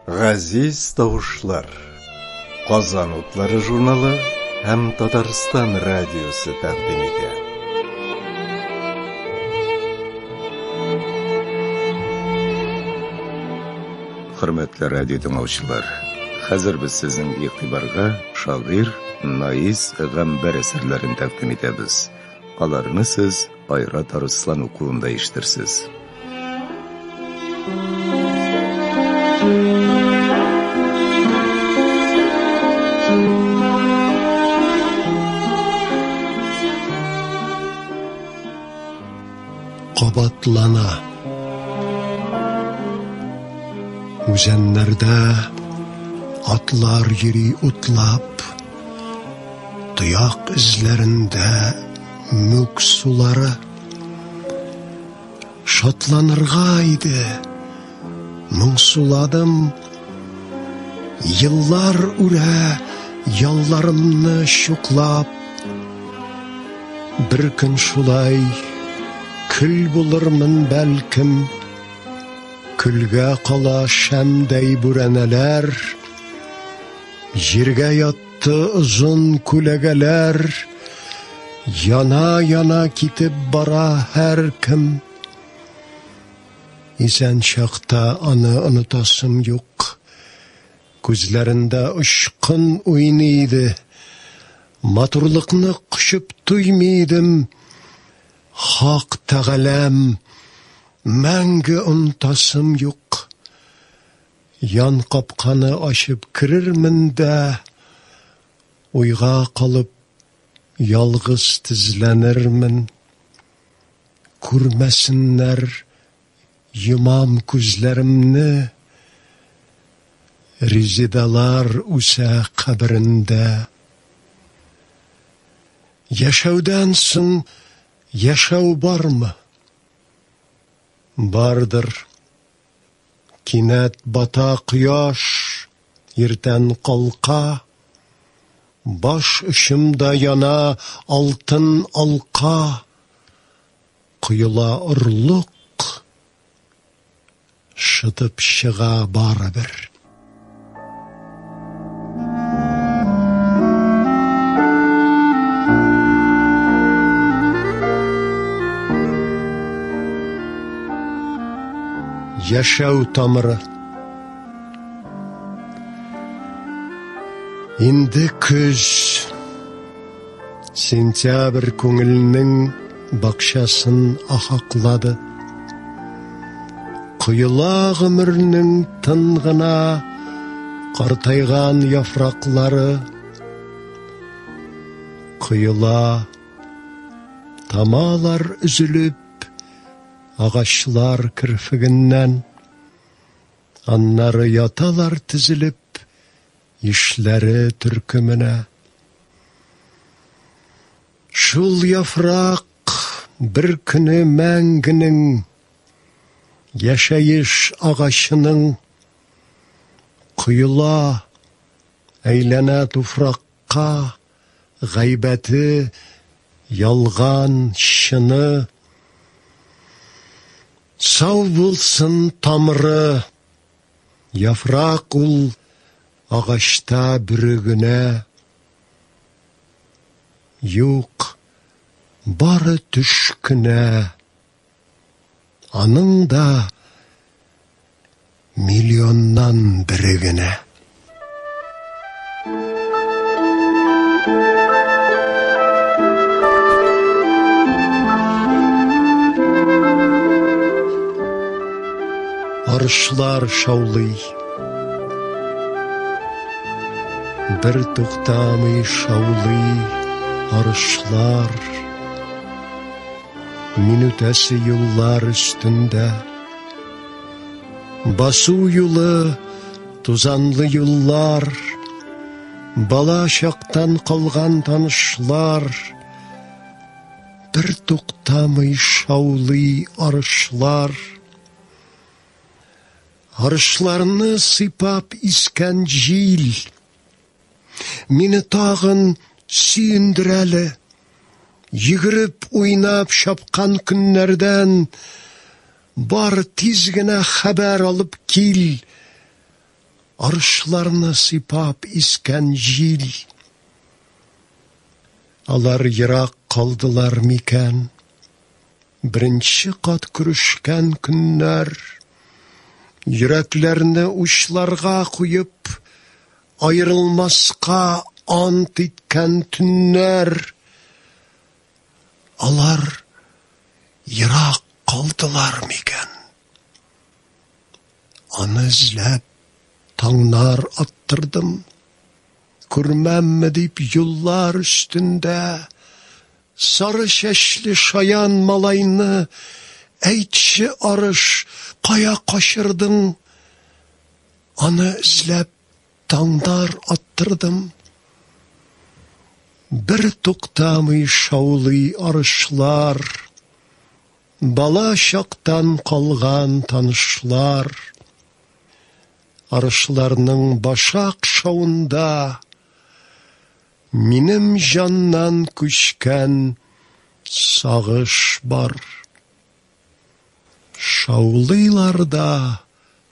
Газиз тавышлар. Казан утлары журналы һәм Татарстан радиосы тәкъдим итә. Хөрмәтле радио тыңлаучылар, хәзер без сезнең игътибарга шагыйрь Наис Гамбәр әсәрләрен тәкъдим итәбез. Аларны сез Айрат Арыслан укуында ишетерсез. Кабатлана. Үзәннәрдә атлар йөри утлап, Тояк эзләрендә мүк сулары. Шатланырга иде, моңсуладым. Еллар үрә ялларымны чуклап. Бер көн шулай көл булырмын бәлкем. Көлгә кала шәмдәй бүрәнәләр. Җиргә ятты озын күләгәләр, Яна-яна китеп бара һәркем. Исән чакта аны онытасым юк. Күзләрендә очкын уйный иде. Матурлыкны кочып туймый идем. Хак Тәгаләм, мәңге онытасым юк. Ян капканы ачып керермен дә, уйга калып, ялгыз тезләнермен. Күрмәсеннәр, йомам күзләремне. Резедалар үсә каберендә. Яшәүдән соң яшәү бармы? Бардыр. Кинәт бата кояш, иртән калка, Баш очымда яна алтын алка, Коела орлык, шытып чыга барыбер. Яшәү тамыры. Инде көз. Сентябрь күңелнең бакчасын ахаклады. Коела гомернең тын гына картайган яфраклары. Коела тамалар өзелеп агачлар керфегеннән. Аннары яталар тезелеп ишләре төркеменә. Шул яфрак бер көне мәңгенең яшәеш агачының коела, әйләнә туфракка, гайбәте, ялган, чыны. Сау булсын тамыры, яфрак ул агачта бөре генә. Юк, бары төш кенә. Аның да миллионнан бере генә. Арышлар шаулый. Бер туктамый шаулый арышлар. Мин үтәсе юллар өстендә. Басу юлы, тузанлы юллар, бала чактан калган танышлар. Бер туктамый шаулый арышлар. Арышларны сыйпап искән җил. Мине тагын сөендер әле. Йөгереп уйнап чапкан көннәрдән бар тиз генә хәбәр алып кил. Арышларны сыйпап искән җил. Алар ерак калдылар микән? Беренче кат күрешкән көннәр, йөрәкләрне учларга куеп, аерылмаска ант иткән төннәр, алар ерак калдылар микән? Аны эзләп таңнар аттырдым. Күрмәмме дип юллар өстендә сары чәчле шаян малайны, әйтче, арыш, кая качырдың? Аны эзләп таңнар аттырдым. Бер туктамый шаулый арышлар, бала чактан калган танышлар. Арышларның башак шавында минем җаннан күчкән сагыш бар. Шаулыйлар да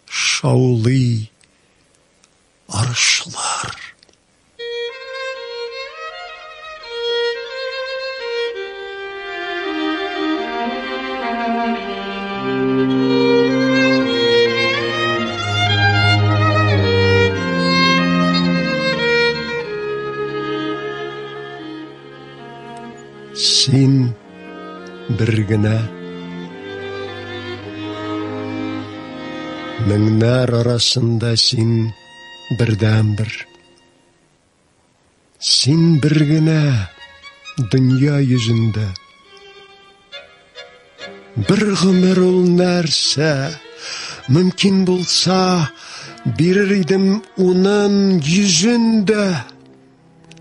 шаулый арышлар. Син бер генә. Меңнәр арасында син бердәнбер. Син бер генә дөнья йөзендә. Бер гомер ул нәрсә, мөмкин булса, бирер идем унын, йөзен дә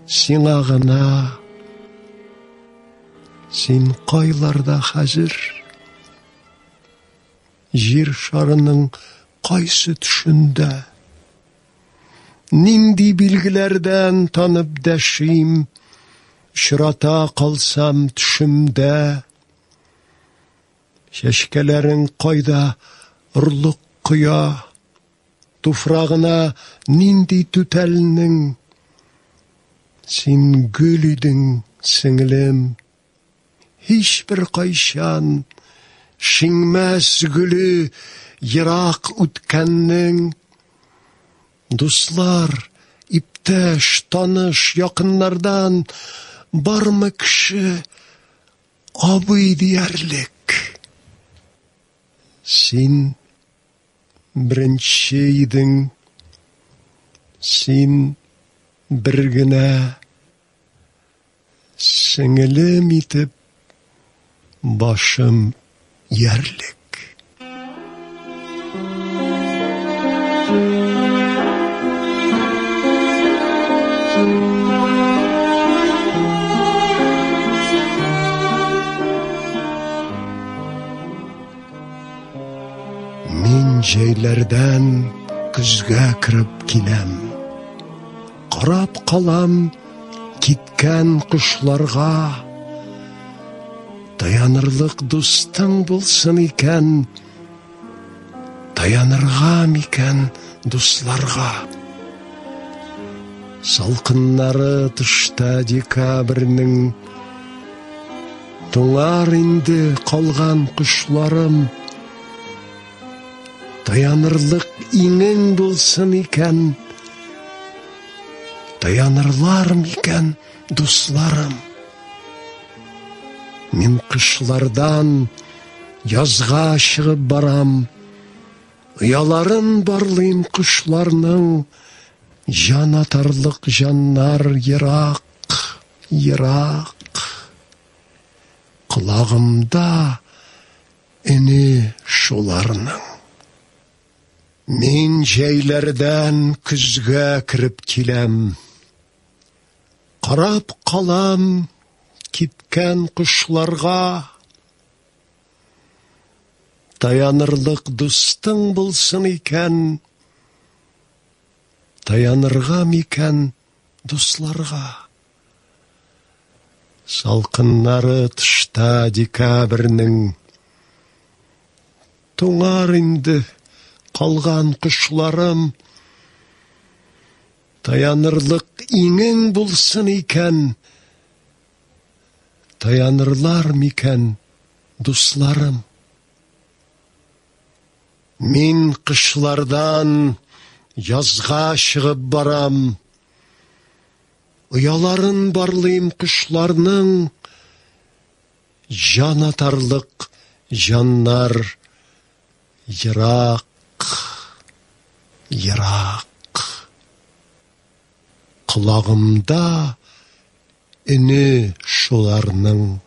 сиңа гына. Син кайларда хәзер? Җир шарының кайсы төшендә? Нинди билгеләрдән танып дәшим, очрата калсам төшемдә? Чәчкәләрең кайда орлык коя? Туфрагына нинди түтәлнең? Син гөл идең, сеңлем, һичбер кайчан шиңмәс гөле ерак үткәннең. Дуслар, иптәш, таныш, якыннардан бармы кеше абый диярлек? Син беренче идең, син бер генә. Сеңелем итеп башым иярлек. Мин җәйләрдән көзгә кереп киләм. Карап калам киткән кошларга. Таянырлык дустың булсын икән, таянырга микән дусларга? Салкыннары тышта декабрьнең, туңар инде калган кошларым. Таянырлык иңең булсын икән, таянырлар микән дусларым? Мин кышлардан язга чыгып барам, ояларын барлыйм кошларның, җан атарлык җаннар ерак, ерак. Колагымда өне шуларның. Мин җәйләрдән көзгә кереп киләм. Карап калам киткән кошларга. Таянырлык дустың булсын икән, таянырга микән дусларга? Салкыннары тышта декабрьнең. Туңар инде калган кошларым. Таянырлык иңең булсын икән, Таянырлар микән дусларым? Мин кышлардан язга чыгып барам. Ояларын барлыйм кошларның, Җан атарлык җаннар ерак, ерак. Колагымда өне шуларның.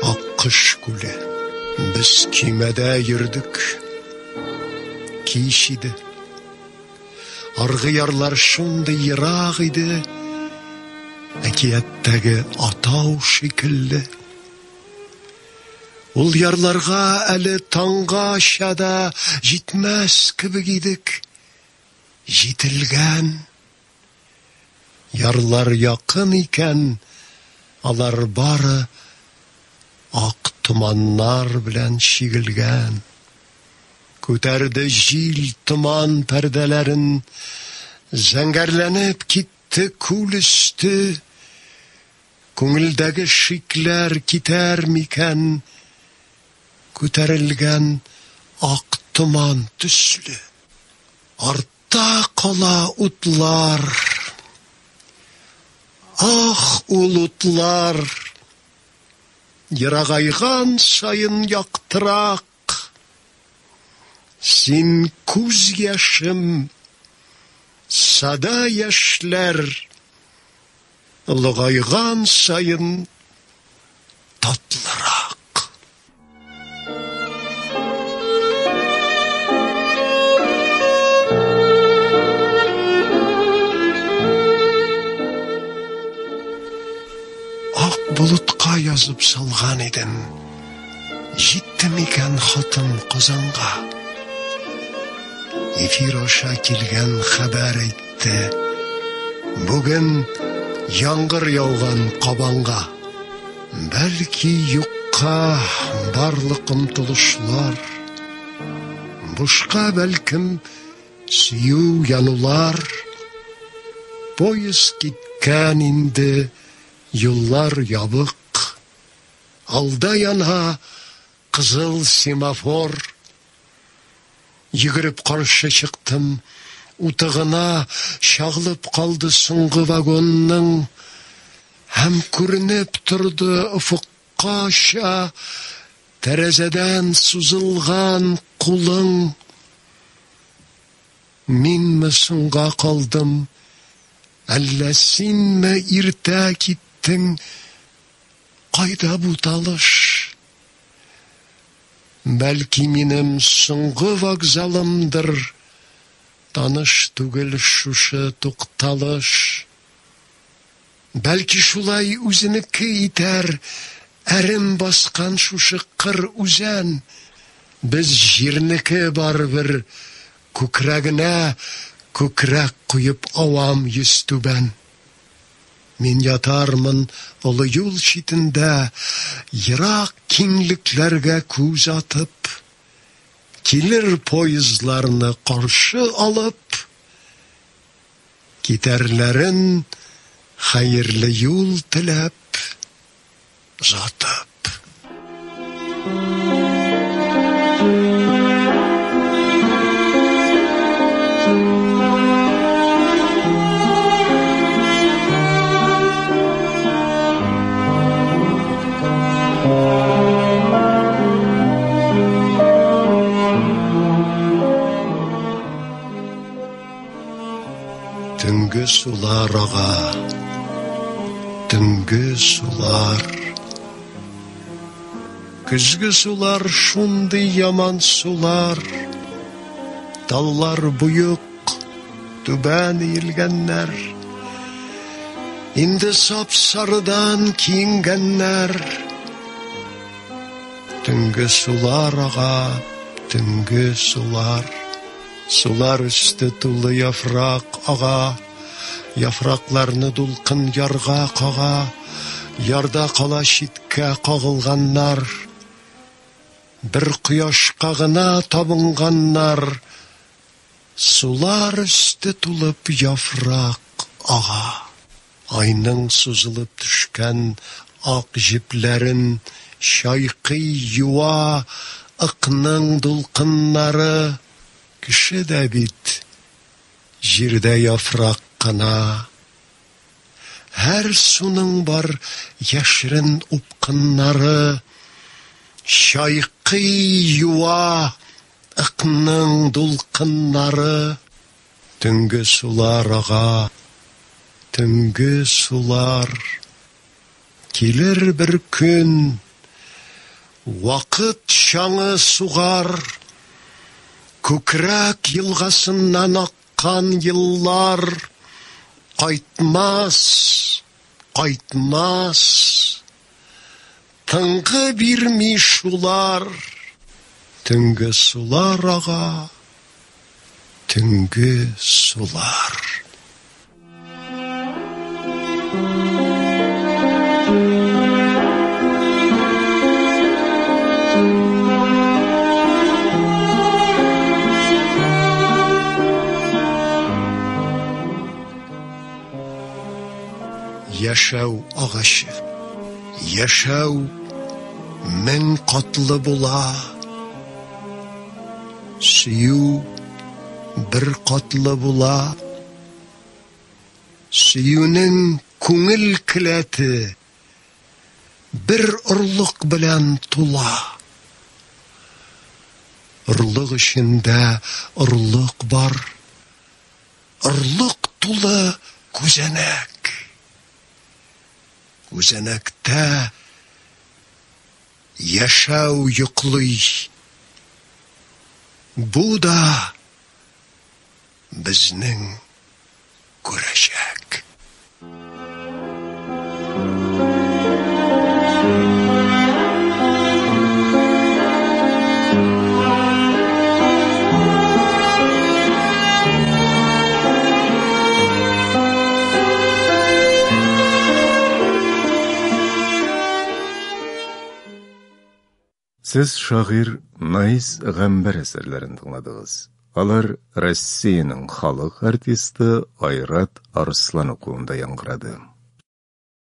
Аккош күле. Без көймәдә йөрдек. Кич иде. Аргы ярлар шундый ерак иде, әкияттәге атау шикелле. Ул ярларга әле таңгача да җитмәс кебек идек. Җителгән. Ярлар якын икән, алар бары ак томаннар белән чигелгән. Күтәрде җил томан пәрдәләрен, зәңгәрләнеп китте күл өсте. Күңелдәге шикләр китәр микән, күтәрелгән ак томан төсле. Артта кала утлар. Ах, ул утлар! Ерагайган саен яктырак. Син күз яшем, сада яшьләр, Олыгайган саен татлырак. Ак болытка язып салган идем. Җитте микән хатым Казанга? Эфир аша килгән хәбәр әйтте. Бүген яңгыр яуган Кабанга. Бәлки юкка барлык омтылышлар, Бушка, бәлкем, сөю янулар. Поезд киткән инде, юллар ябык. Алда яна кызыл семафор. Йөгереп каршы чыктым, уты гына чагылып калды соңгы вагонның һәм күренеп торды офыккача тәрәзәдән сузылган кулың. Минме соңга калдым, әллә синме иртә киттең, кайда буталыш? Бәлки минем соңгы вокзалымдыр, Таныш түгел шушы тукталыш. Бәлки шулай үзенеке итәр Әрем баскан шушы кыр үзән. Без җирнеке барыбер, Күкрәгенә күкрәк куеп авам йөзтүбән. Мин ятармын олы юл читендә, Ерак киңлекләргә күз атып. Килер поездларны каршы алып, Китәрләрен хәерле юл теләп, озатып. Төнге сулар ага, төнге сулар. Көзге сулар шундый яман сулар. Таллар боек, Түбән иелгәннәр. Инде сап-сарыдан киенгәннәр. Төнге сулар ага, төнге сулар. Сулар өсте тулы яфрак ага. Яфракларны дулкын ярга кага. Ярда кала читкә кагылганнар. Бер кояшка гына табынганнар. Сулар өсте тулып яфрак ага. Айның сузылып төшкән ак җепләрен чайкый, юа Ыкның дулкыннары. Кеше дә бит җирдә яфрак кына. Һәр суның бар яшерен упкыннары. Чайкый, юа Ыкның дулкыннары. Төнге сулар ага, төнге сулар. Килер бер көн, вакыт чаңы сугар. Күкрәк елгасыннан аккан еллар кайтмас, кайтмас. Тынгы бирми шулар. Төнге сулар ага, төнге сулар. Яшәү агачы. Яшәү мең катлы була. Сөю бер катлы була. Сөюнең күңел келәте бер орлык белән тула. Орлык эчендә орлык бар. Орлык тулы күзәнәк. Күзәнәктә яшәү йоклый. Бу да безнең күрәчәк. Сез шагыйрь Наис Гамбәр әсәрләрен тыңладыгыз. Алар Россиянең халык артисты Айрат Арслан укуында яңгырады.